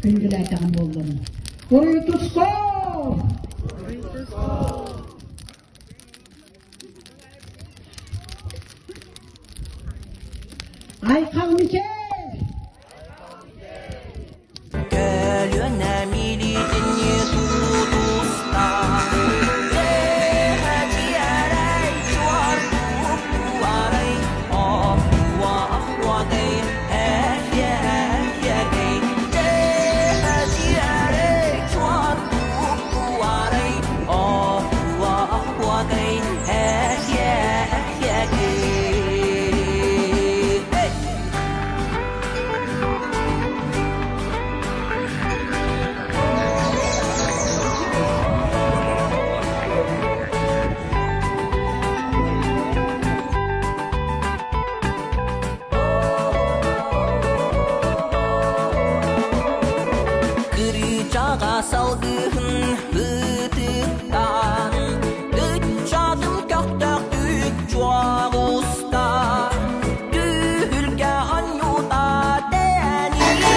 Күндүлээтэҕим буоллун. Уруй тускоо! Айхал Мичээр! Көлүөнэ милитини тутуста Hey! Кырыычаҕа салгыһын ытыктаан, ыччатын көхтөөхтүк чуолуста. Түһүлгэ анньута тэниитэ,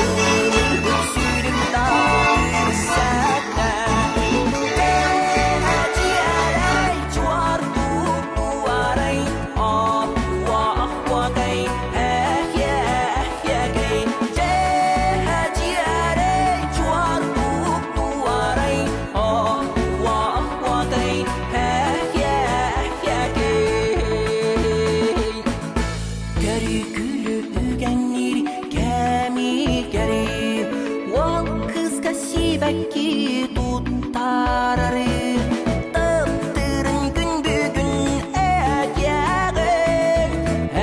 ылыргыт сүүрүкта үксэтэ. Тэһэдьиэрэй чуор туарай, охуа-охуагай, эхе-эхегэй. Тэһэдьиэрэй чуор туарай, охуа-охуагай, Көрүкүлү үгэҥниир кэмигэр уол кыыска сибэкки туттарары таптыырын күн бүгүн этиэҕин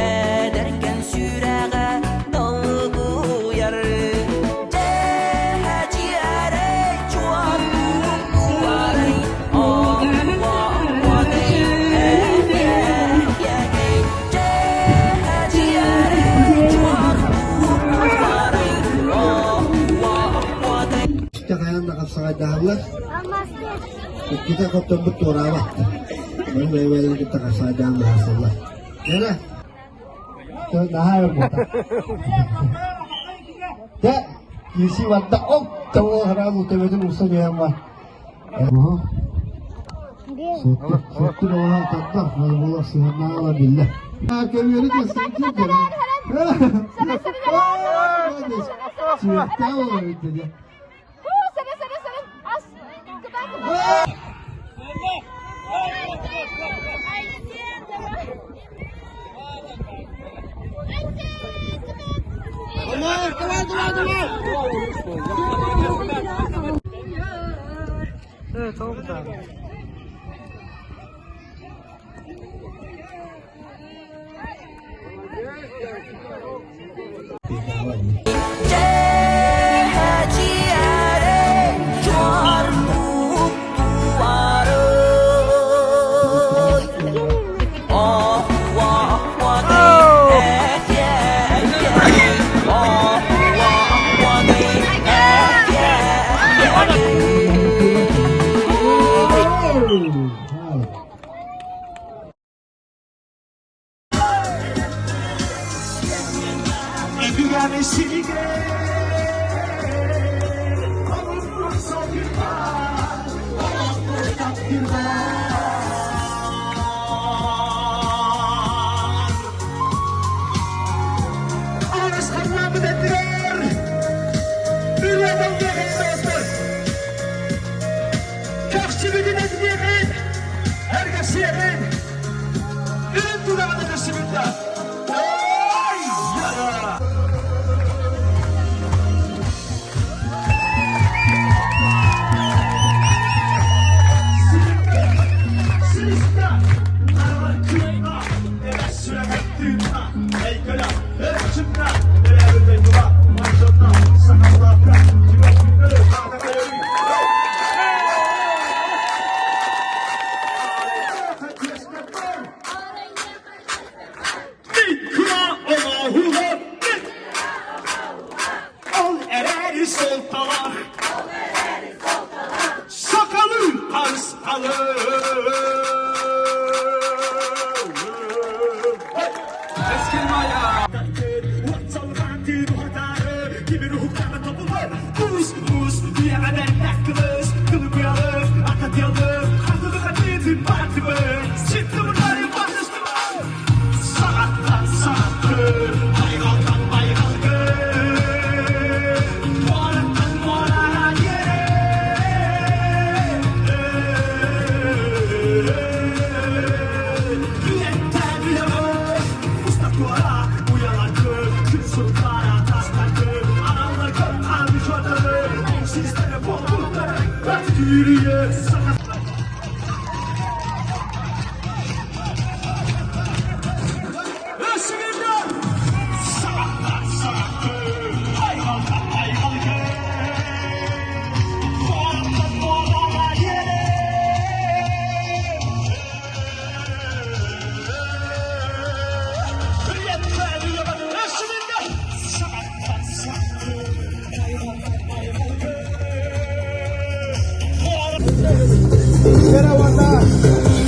эдэркэн сүрэҕэ долгуйар дьэһэчиэрэй чуор Хайаан да хапсаҕайдаһаллар. Иккитэ хотторбут туораабат. Бары бэйэ-бэйэлэрин кытта хапсаҕайдаан быһаарсаллар. Яна, наһаа өр буолта. Дэ, киирсии барда. Оп, того хараал төбөтүн умса түһэн бар. Суотту оҕолор тарда, буолар сыһыаннаала биллэ. Көмүөлү Сүрэхтээх олор эбит. Evet oldu abi.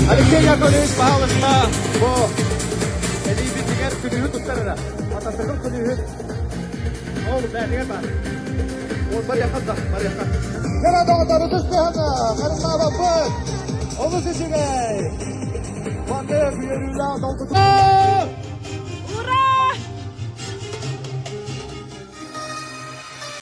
Алексей Яковлевич, пожалуйста, бу элиибитигэр күлүүһү туттар эрэ. Матасыкыл күлүүһү. Ол бээтигэр баар. Ол барыахха да, барыахха. Кэлэ доҕоттору тустуһана, харыстаабаппыт. Олус үчүгэй. Маннык үөрүүлээх долгутуу.